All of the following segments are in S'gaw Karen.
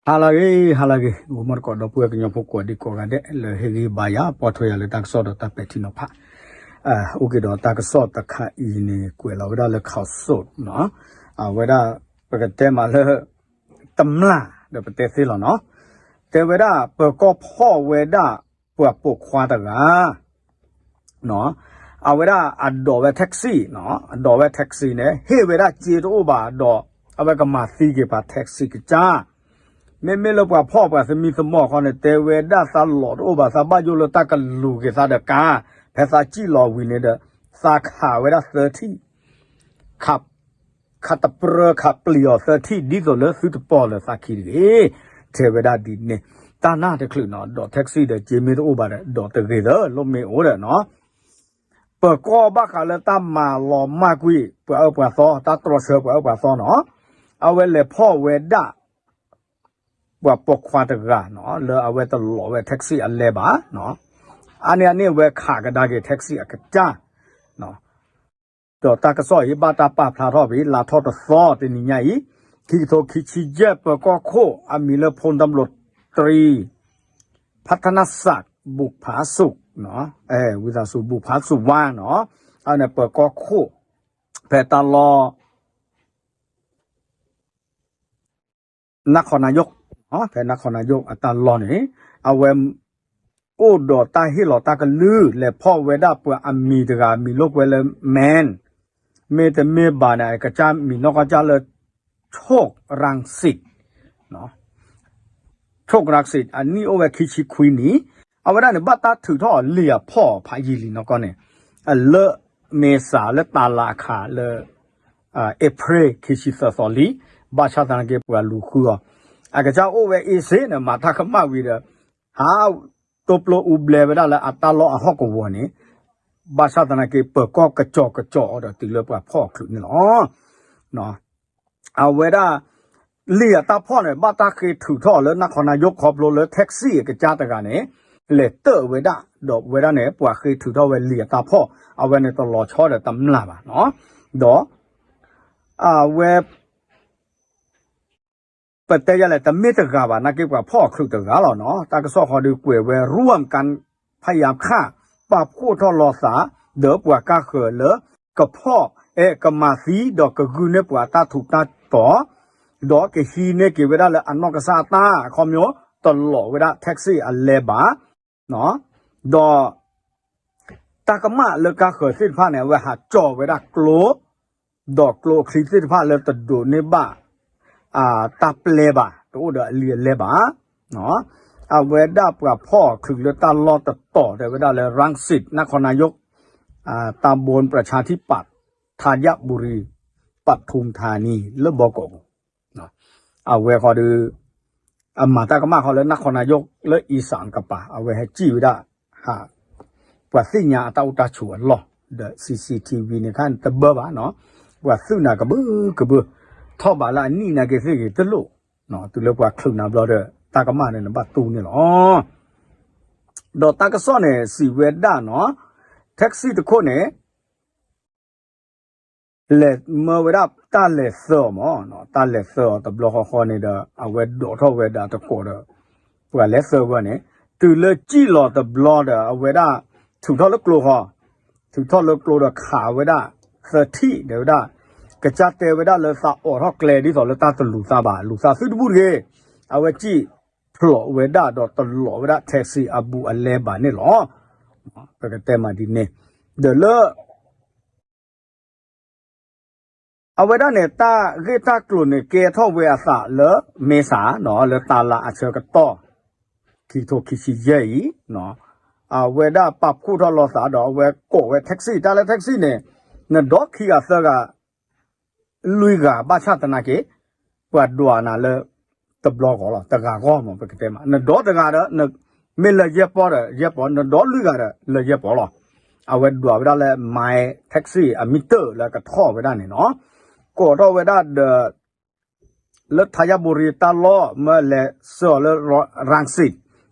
ဟါလၢအဂ့ၤ ဟါလၢအဂ့ၤ ဂီၤမီတကိး ဒီပုၢ်ဝဲၢ်ကညီဖိကိးဒံကိးဂၤဒဲး လၢဟ့ၣ်ဂံၢ်ဘါယၤ ပိာ်ထွဲယၤလၢတၢ်ကစီၣ်ဒီးတၢ်ပဲာ်ထံနီၤဖး, အိၣ်က့ၤဒီးတၢ်ကစီၣ်တခါအံၤန့ၣ် ကွဲးလီၤဝဲဒၣ်လၢ ข่าวสด နီၤ, အဝဲဒၣ် ပကတဲမးလၢ တမျၢ်ဒီးပတဲသ့လီၤနီၤ, တဲဝဲဒၣ် ပၢၤကီၢ်ဖီၣ်ဝဲဒၣ် ပှၤပိာ်ခွါတဂၤ အဝဲဒၣ်အဒိးဝဲ taxi နီၤ, အဒိးဝဲ taxi န့ၣ် ဟ့ၣ်ဝဲဒၣ်စ့တအိၣ်ဘၣ်ဒီး အဝဲကမၤသံက့ၤပှၤ taxi ကစၢ်, မ့မ့ၢ်လၢပှၤဖီၣ်ပှၤသမံသမိးခီန့ၣ် တဲဝဲဒၣ်သးလီၤတအိၣ်ဘၣ် သးဘၣ်ယိၣ်လၢတၢ်ကလူၤက့ၤသးဒီးကါ, ဖဲသးစံၣ်လီၤဝံၤန့ၣ်ဒီး သးခးဝဲဒၣ်သၢထံၣ် ခးတပြၢခးပျံၤအီၤသၢထံၣ် ဒ်သိးလၢသုတပိာ်လၢသးခံတဂ့ၤ, တဲဝဲဒၣ်ဒ်န့ၣ်, တၢ်နၢ်တချုးနီၤ ဒိး taxi ဒီးစ့မ့ၢ်တအိၣ်ဘၣ်ဒီး ဒိးတဂ့ၤသၢ လိၣ်မ့ၢ်အိၣ်ဒီးနီၤ, ပၢၤကီၢ်ဘၣ်ဃးလၢတၢ်မၤလီၤမၢ်ကွံာ် ပှၤအၢပှၤသီ တၢ်တြီဆၢပှၤအၢပှၤသီနီၤ, အဝဲလဲၤဖီၣ်ဝဲဒၣ် ပှၤပိာ်ခွါတဂၤနီၤ လၢအဝဲတလီၤဝဲ taxi အလဲဘၣ်, အါန့ၢ်အန့ၣ်အဝဲခးကဒါက့ၤ taxi အကစၢ် ဒီးတၢ်ကစီၣ်အံၤဘၣ်တၢ်ပာ်ဖျါထီၣ်ဖဲ လါထီၣ်တသီတနံၤညါအံၤ, ခံကထိခံဆံယဲၢ် ပၢၤကီၢ်ခိၣ်အမံၤလၢ พลตำรวจตรี พัฒนศักดิ์ บุภาสุข ဝံသးစူၤ บุภาสุวรรณ နီၤ, အန့ၣ်ပၢၤကီၢ်ခိၣ် ဖဲတၢ်လီၢ် နခီနယိၣ်, ဖဲနခီနယိၣ်အတၢ်လီၢ်န့ၣ် အဝဲ အိၣ်ဒီးတၢ်ဟ့ၣ်လီၤတၢ်ကလုၢ် လဲၤဖီၣ်ဝဲဒၣ်ပှၤအမံၤတဂၤ မံၤလိာ်ကွဲလၢ မၢၣ်, မ့တမ့ၢ်ဘၣ်န့ၣ် ကစၢ်မံၤနီၢ်ကီၢ်ကစၢ်လၢ ချိၣ်ရၣ်စံၣ် ချိၣ်ရၣ်စံၣ် အနံၣ်အိၣ်ဝဲခံဆံခွံနံၣ်, အဝဲဒၣ်န့ၣ် ဘၣ်တၢ်ထုးထီၣ်အီၤလံာ်အဖီၣ်ဖးယံာ်လံနီၢ်ကီၢ်န့ၣ်, လၢမ့ၤစးလၢတၢ်လၤအခါလၢ အ့ဖြ့ၣ်ခံဆံသၢသီလံ, ဘၣ်ဆၣ်သနာ်က့ပှၤလူၤဃုအီၤ, အကစၢ်အိၣ်ဝဲအ့စ့န့ၣ် မၤတၢ်ကမၣ်ဝံၤဒီး ဟး တိပျိအူဘျဲဝဲဒၣ်လၢအတၢ်လီၢ်အဟီၣ်ကဝီၤန့ၣ်, ဘၣ်ဆၣ်သနာ်က့ ပၢၤကီၢ်ကစီၤကစီၤအီၤဒီးတုၤလၢပှၤဖီၣ်အီၤချုးန့ၣ်လီၤ. အဝဲဒၣ် လံာ်အတၢ်ဖီၣ်န့ၣ် ဘၣ်တၢ်ဃ့ထုးထီၣ်အီၤလၢနခီနယိၣ်ခီဖျိလၢ taxi အကစၢ်တဂၤန့ၣ် လဲၤတၢၣ်ဝဲဒၣ် ဒီးဝဲဒၣ်န့ၣ် ပှၤဃ့ထုးထီၣ်ဝဲလံာ်အတၢ်ဖီၣ် အဝဲန့ၣ်တလီၤဆီဒီးတမျၢ်ဘၣ်နီၤ, ဒီး အဝဲ ပတဲယၤလဲၣ် တမ့ၢ်တဂၤဘၣ် နာ်က့ပှၤဖီၣ်အီၤချုးတဂၤလီၤနီၤ, တၢ်ကစီၣ်ဃီဒုးကွဲးဝဲ ร่วมกันพยายามฆ่า ပာ်ဖှိၣ်ထီၣ်လီၤသး ဒီးပှၤကါဃၢၤလၢ ကဖီၣ် အဲ ကမၤသံ ဒီးကဂုာ်န့ၢ်ပှၤတၢ်ထူးတၢ်တီၤ ဒီးကဟံးန့ၢ်က့ၤဝဲဒၣ်လၢအနီၢ်ကစၢ်အတၢ် အခီပညီ တလီၤဝဲဒၣ် taxi အလဲဘၣ် ဒီး တၢ်ကမၣ်လၢကါဃၢၤသ့ၣ်တဖၣ်န့ၣ် အဝဲဟးကၠီၣ်ဝဲဒၣ်ကျိ ဒီးကျိအချံသ့ၣ်တဖၣ်လၢတဒိးန့ၢ်ဘၣ် တၢ်ပျဲဘၣ် တအိၣ်ဒီးအလံာ်အလဲဘၣ် အဝဲဒၣ်ပှၤဖီၣ်အီၤချုးလၢတၢ်လီၢ်တတီၤ တဲဝဲဒၣ်လၢ รังสิต นครนายก ตำบลประชาธิปัตย์ ธัญบุรี ปทุมธานี လၢဘီကီးပူၤ အဝဲဃီဒီး အမၤတၢ်ကမၣ်ဃီလၢ နခီနယိၣ် လၢအံစၣ်ကပၤ အဝဲဟဲစံၣ်ဝဲဒၣ် ဟး ပှၤသ့ၣ်ညါအတၢ်အိၣ်တၢ်ဆိးအလီၢ် ဒီး CCTV န့ၣ်ခါန့ၣ်တဘၢဘၣ်နီၤ, ပှၤသုးနၤကဘုကဘု ထီၣ်ဘးလၢအနံၣ်နာ်က့သ့ၣ်ဂ့ၤတလိၣ်, တုၤလၢပှၤချုးနၤဘျီဒီး တၢ်ကမၣ်န့ၣ်နဘၣ်တူၢ်န့ၣ်လီၤ. ဒီးတၢ်ကစီၣ်န့ၣ် စံးဝဲဒၣ်နီၤ, taxi တခိၣ်န့ၣ် လဲၤမၢဝဲဒၣ်တၢ်လဲၤသၢအီၤမး, တၢ်လဲၤသၢအီၤတဘျီဃီဃီန့ၣ်ဒီး အဝဲဒိးထီၣ်ဝဲဒၣ်တကိးဒီး ပှၤလဲၤသၢဝဲန့ၣ် တုၤလၢစံၣ်လီၤတဘျီဒီး အဝဲဒၣ် ထုးထီၣ်လၢကျိဃီ, ထုးထီၣ်လၢကျိဒီးခးဝဲဒၣ် သၢထံၣ် တဲဝဲဒၣ်, ကစၢ်တဲဝဲဒၣ်လၢသးအိးထီၣ်ကျဲဒ်သိးလၢတၢ်တလူၤသးဘၣ်, လူၤသးသုတဘူၣ်တဂ့ၤ, အဝဲစံၣ်ဖျိးဝဲဒၣ်ဒီးတလီၤဝဲဒၣ် taxi အဘူးအလဲဘၣ်န့ၣ်လီၤ. ပကတဲမးဒ်န့ၣ်, ဒီးလၢ အဝဲဒၣ်န့ၣ် တၢ်ဂ့ၢ်တၢ်ကျိၤန့ၣ် ကဲထီၣ်ဝဲအသးလၢ မ့ၢ်စး လၢတၢ်လၢအဆၢကတီၢ် ခံကထိခံဆံယဲၢ်အံၤ, အဝဲဒၣ်ပာ်ဖှိၣ်ထီၣ်လီၤသးဒီး အဝဲကိးဝဲ taxi, တၢ်လၢ taxi န့ၣ် နဒိးခံဂၤသၢဂၤ လွံၢ်ဂၤ ဘၣ်ဆၣ်သနာ်က့ ပှၤဒွးနၤလၢ တဘျီဂီၤလီၤ, တဂၤဂီၢ်မး ပကတဲမး, နဒိးတဂၤဒီး မ့ၢ်လၢယဲၢ်ပီၢ်ဒီး ယဲၢ်ပီၢ်, နဒိးလွံၢ်ဂၤဒီး လၢယဲၢ်ပီၢ်လီၤ. အဝဲဒွးဝဲဒၣ်လၢ မံၤ taxi အမံၤတၢၢ်လၢကထီၣ်ဝဲဒၣ်န့ၣ်နီၤ, ကိးထီၣ်ဝဲဒၣ်ဒီး လၢ ธัญบุรี တၢ်လီၢ် မၢလဲၤဆှၢအီၤလၢ รังสิต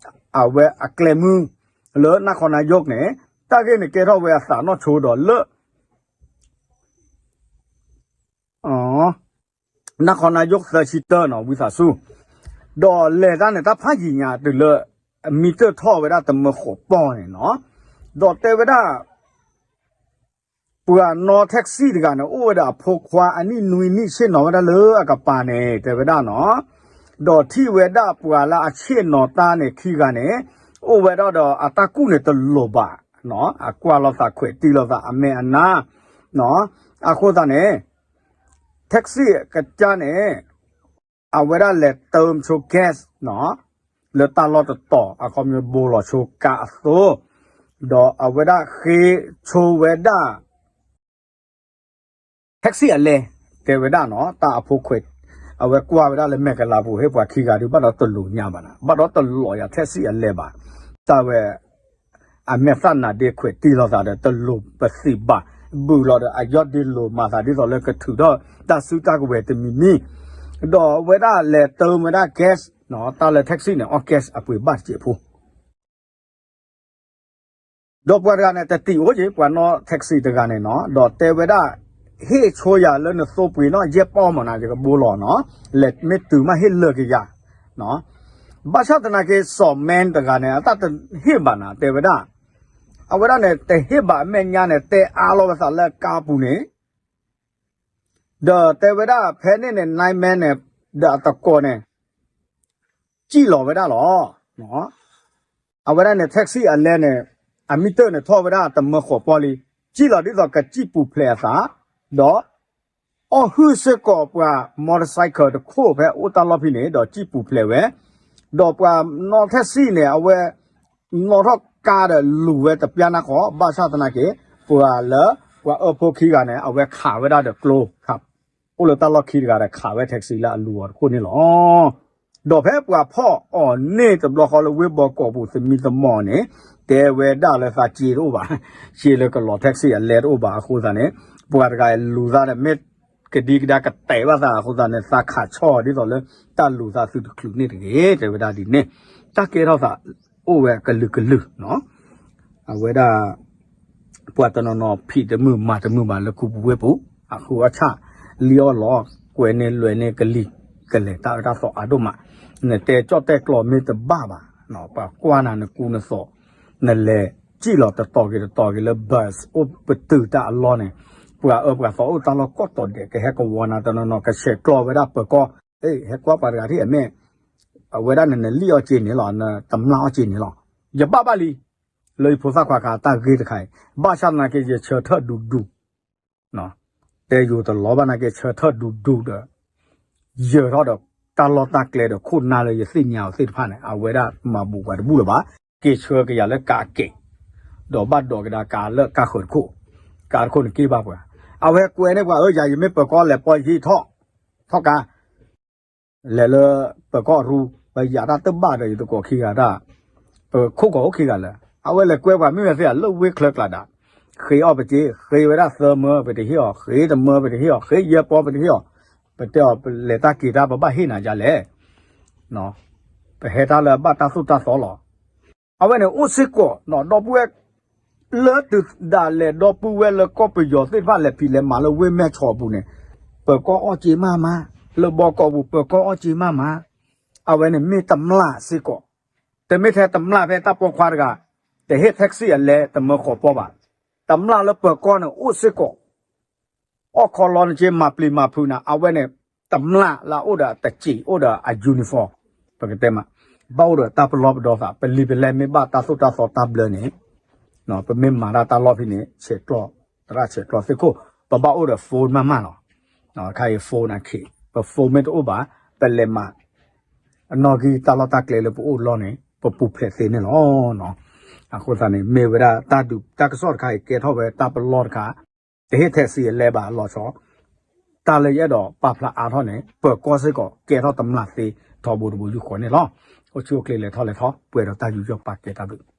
အဝဲအကျဲမုၢ် လၢ นครนายก န့ၣ် တၢ်ဂ့ၢ်န့ၣ်ကဲထီၣ်ဝဲအသးနီၢ်ဆိဒီးလၢ နခီနၤယိၣ် သၢဆံတၢနီၤ ဝံသးစူၤ, ဒီးလဲၤတၢ်န့ၣ် တၢ်ဖးယံာ်ညါတုၤလၢ အမံတၢၢ်ထီၣ်ဝဲဒၣ်တမၢဃိးပီၢ်န့ၣ်နီၤ, ဒီးတဲဝဲဒၣ် ပှၤနီၣ် taxi တဂၤန့ၣ် အိၣ်ဝဲဒီးအဖိခွါအနံၣ်နွံနံၣ်ဆ့ၣ်နီၤဝဲဒၣ်လၢအကပၤန့ၣ် တဲဝဲဒၣ်နီၤ, ဒီးထံၣ်ဝဲဒၣ်ပှၤလၢအဆ့ၣ်နီၤတၢ်န့ၣ်ခံဂၤန့ၣ် အိၣ်ဝဲဒၣ်ဒီးအတၢ်ကူၣ်န့ၣ်တလိၤဘၣ်, အကွၢ်လိာ်သးခွဲးတံၢ်လိာ်သးအမဲာ်အနါ, အဃိသတးန့ၣ် taxi ကစၢ်န့ၣ် အဝဲဒၣ်လဲၤတၢဆိ gas နီၤ, လၢတၢ်လီၢ်တတီၤ အခီပညီဘိလီၤဆိကါအသိး, ဒီးအဝဲဒၣ်ဃ့ဆိဝဲဒၣ် taxi အလဲ, တဲဝဲဒၣ်နီၤ တၢ်အဖိခွဲး, အဝဲကွၢ်ဝဲဒၣ်လၢမဲာ်ကလၤပူၤ ဟ့ၣ်ပှၤခံဂၤဒုး ဘၣ်ဒီးတလိၤညါဘၣ်နၤ, ဘၣ်ဒီးတလိၤယၤ taxi အလဲဘၣ်, တၢ်ဝဲ အမဲာ်သၣ်နါဒ့ခွဲးတံၢ်လိာ်သးဒီး တလိၤပသံးဘၣ်, ဘုၣ်လီၤဒီးအယီၢ်ဒ့လိၤမၤသးဒ်သိးလၢကထုးထီၣ်တၢ်စုတၢ်ကဝဲၤတမံၤမံၤ, ဒီးအဝဲဒၣ်လဲၤတၢဝဲဒၣ် gas နီၤ, တၢ်လၢ taxi န့ၣ် အီၣ် gas အပှ့ၤဘၣ်တစဲးဖိ ဒီးပှၤတဂၤန့ၣ် တတံာ်အိၣ်က့ၤ ပှၤနီၣ် taxi တဂၤန့ၣ်နီၤ, ဒီးတဲဝဲဒၣ် ဟ့ၣ်ဆိယၤလၢနသိပှ့ၤနီၣ် ယဲၢ်ပီၢ်မးနၤ ယကဘိလီၤနီၤ, လဲၤမ့ၢ်တုၤမးဟ့ၣ်လၢာ်က့ၤယၤ, ဘၣ်ဆၣ်သနာ်က့ စီၤမဲတဂၤန့ၣ် အတၢ်တဟ့ၣ်ဘၣ်နၤ တဲဝဲဒၣ်, အဝဲဒၣ်န့ၣ် တဟ့ၣ်ဘၣ်အမဲာ်ညါန့ၣ် တဲအါလီၤဝဲသးလၢကါပူၤန့ၣ် ဒီးတဲဝဲဒၣ်ဖဲန့ၣ်န့ၣ် နၢၣ်မဲန့ၣ် ဒီးအတကိးန့ၣ် စံၣ်လီၤဝဲဒၣ်လီၤ. အဝဲဒၣ်န့ၣ် taxi အလဲန့ၣ် အမံတၢၢ်န့ၣ်ထီၣ်ဝဲဒၣ်တမၢဃိးပီၢ်လံ, စံၣ်လီၤဒ်သိးကစံၣ်ပူၤဖျဲးအသး, ဒီး အီၣ်ဟုၣ်စ့ၢ်ကီးပှၤ motorcycle တခိၣ်ဖဲအိၣ်တၢ်လီၢ်ဖဲန့ၣ် ဒီးစံၣ်ပူၤဖျဲးဝဲ, ဒီးပှၤနီၣ် taxi န့ၣ် အဝဲ နီၣ်ထီၣ်ကါဒီးလူၤဝဲတပျၢ်နၢ်ဃီ, ဘၣ်ဆၣ်သနာ်က့ ပှၤလၢ ပှၤအၢဖိခံဂၤန့ၣ် အဝဲခးဝဲဒၣ်ဒီးကျိ, အိၣ်လၢတၢ်လီၢ်ခံတဂၤဒီးခးဝဲ taxi လၢအလူၤအီၤတခိၣ်န့ၣ်လီၤ. ဒီးဖဲပှၤဖီၣ်အီၤန့ၣ်တဘျီဃီလၢဝ့ၢ်ဘီကီးပူၤသမံသမိးန့ၣ် တဲဝဲဒၣ်လၢသးစ့တအိၣ်ဘၣ်, စ့လၢကလီၤ taxi အလဲတအိၣ်ဘၣ်အဃိသတးန့ၣ် ပှၤတဂၤလူၤသးဒီးမ့ၢ်ကဒံကဒါကတဲာ်ဘၣ်သးအဃိသတးန့ၣ် သးခးဆီၣ်ဒ်သိးလၢတၢ်လူၤသးသုတချုးန့ၣ်တဂ့ၤ တဲဝဲဒၣ်ဒ်န့ၣ်, တၢ်ကဲထီၣ်သးအိၣ်ဝဲကလုာ်ကလုာ်နီၤ. အဝဲဒၣ် ပှၤတနီၤနီၤဖံးတမုာ်မၤတမုာ်ဘၣ်လၢခူပူၤဝ့ၢ်ပူၤ, အဃုအီၣ်ဆၣ် လံၣ်အီၣ်လီၤ ကွဲးန့ၢ်လွဲန့ၢ်ကလံၤကလဲၤတၢ်အၢတၢ်သီအါဒိၣ်မး, နတဲကၠီၣ်တဲၣ်ကျီမ့ၢ်တဘၣ်ဘၣ်, ပှၤကွၢ်နၤနကူနသိး, နလဲၤစံၣ်လီၤတတီၤက့ၤတတီၤက့ၤလၢ bus အိၣ်ပတုာ်တၢ်အလီၢ်န့ၣ်, ပှၤအၢပှၤသီအိၣ်တၢ်လီၢ်ကိးတီၤဒဲး ကဟဲကဝီၤနၤတနီၤနီၤ ကဆဲးကျိးဝဲဒၣ်ပၢၤကီၢ်, ဟဲကွၢ်ပှၤတဂၤထံၣ်အမဲာ် အဝဲဒၣ်နနလံၣ်အီၣ်စ့န့ၣ်လီၤ, နတမျၢ်အီၣ်စ့န့ၣ်လီၤ. ယဘၣ်ဘၣ်လံ, လၢယဖိသၣ်ခွါခါတၢ်ဂ့ၢ်တခါအံၤ, ဘၣ်ဆၣ်သနာ်က့ ယဆၢထၢၣ်ဒူဒူ, တဲယိၤတလီၤဘၣ်နာ်က့ ဆၢထၢၣ်ဒူဒူဒီး ယၢၤထီၣ်ဒီးတၢ်လီၢ်တၢ်ကျဲဒီးခိၣ်နၢ်လၢယသ့ၣ်ညါအီၤသ့ၣ်တဖၣ်န့ၣ် အဝဲဒၣ်မၤဘူးပှၤတဘူၣ်လၢၤဘၣ်. က့ၤဆှၢကယၤလၢကးအကဲး, ဒီးဘၣ်ဒိးကဒါကးလၢကါဃၢၤတခိၣ်, ကါတခိၣ်န့ၣ်က့ၤဘၣ်ပှၤ, အဝဲကွဲးန့ၢ်ပှၤအၢ ယၤယမ့ၢ်ပၢၤကီၢ်လဲၤပီယဟံၣ်ထီၣ်, ထီၣ်ကါ လဲၤလၢပၢၤကီၢ်အရူ, ပယၤတၢ်တဘၣ်ဒီးယတကိးခံဂၤတၢ်, ပခိၣ်ကီးအိၣ်ခံဂၤလၢာ်, အဝဲလဲၤကွဲပှၤမ့ၢ်ဝဲသ့ၣ်လၢဝ့ၢ်ချၢကျါဒၣ်, ဃ့အီၣ်ပစ့, ဃ့ဝဲဒၣ်သၢမၢပတဟ့ၣ်အီၤ, ဃ့တမၢပတဟ့ၣ်အီၤ, ဃ့ယဲၢ်ပီပတဟ့ၣ်အီၤ, ပတဲအီၤ ပလဲၤတၢ်က့ၤတၢ်ပဘၣ်ဟ့ၣ်နၤဒ်လဲၣ်, ပဟဲတၢ်လၢအဘၣ်တၢ်သိၣ်တၢ်သီလီၤ. အဝဲန့ၣ်အိၣ်စ့ၢ်ကီး ဒီပုၢ်ဝဲၢ် လၢတုၤဒၣ်လဲာ်ဒီပုၢ်ဝဲၢ်လၢကီၢ်ပယီၤသ့ၣ်တဖၣ်လဲၤဖံးလဲၤမၤလၢဝ့ၢ်မဲၢ်ဆီးအပူၤန့ၣ်, ပၢၤကီၢ်အီၣ်စ့မးမး, လၢဘီကီးပူၤပၢၤကီၢ်အီၣ်စ့မးမး, အဝဲန့ၣ်မ့ၢ်တမျၢ်စ့ၢ်ကီး, တမ့ၢ်ထဲတမျၢ်ဖဲတၢ်ပိာ်ခွါတဂၤ, တဟ့ၣ် taxi အလဲတမၢဃီၤပီၢ်ဘၣ်, တမျၢ်လၢပၢၤကီၢ်န့ၣ်အိၣ်စ့ၢ်ကီး အီၣ်ခီလီနက့ မၤပျံၤမၤဖုးနၤ အဝဲန့ၣ် တမျၢ်လၢအအိၣ်ဒီးတစံး အိၣ်ဒီးအ uniform ပကတဲမး ဘၣ်အိၣ်ဒီးတၢ်ပလီၢ်ပဒီသး ပလံၤပလဲၢ်မ့ၢ်ဘၣ်တၢ်သိၣ်တၢ်သီတၢ်ဘျၢန့ၣ် ပမ့ၢ်မၤတၢ်တၢ်လီၢ်ဖဲန့ၣ် ဆဲးကျိး သရၣ်ဆဲးကျိးသ့ၣ်ခိၣ် ပဘၣ်အိၣ်ဒီး phone မးမးလီၤ. ခါအံၤ phone အခ့ ပ phone မ့ၢ်တအိၣ်ဘၣ် ပလဲၤမၤ အနီၣ်ဂံၢ်တၢ်လီၢ်တၢ်ကျဲလၢပအိၣ်လီၢ်န့ၣ် ပပူၤဖျဲးသ့န့ၣ်လီၤ. အဃိသတးန့ၣ် မ့ၢ်ဝဲဒၣ်တၢ်ဒုးတၢ်ကစီၣ်တခါအံၤ ကဲထီၣ်ဝဲတၢ်ပလီၢ်တခါ တဟ့ၣ် taxi အလဲဘၣ်အလီၤဆီ တၢ်လၢယအဲၣ်ဒိးပာ်ဖျါအါထီၣ်န့ၣ် ပၢၤကီၢ်စ့ၢ်ကီး ကဲထီၣ်တမျၢ်သ့ထီဘိတဘိယူၢ်ဃီန့ၣ်လီၤ. အိၣ်ဆူၣ်အိၣ်ချ့လဲၤထီၣ်လဲၤထီ ပှဲၤဒီးတၢ်ယူးယီၣ်ပာ်ကဲတၢ်ဘျုး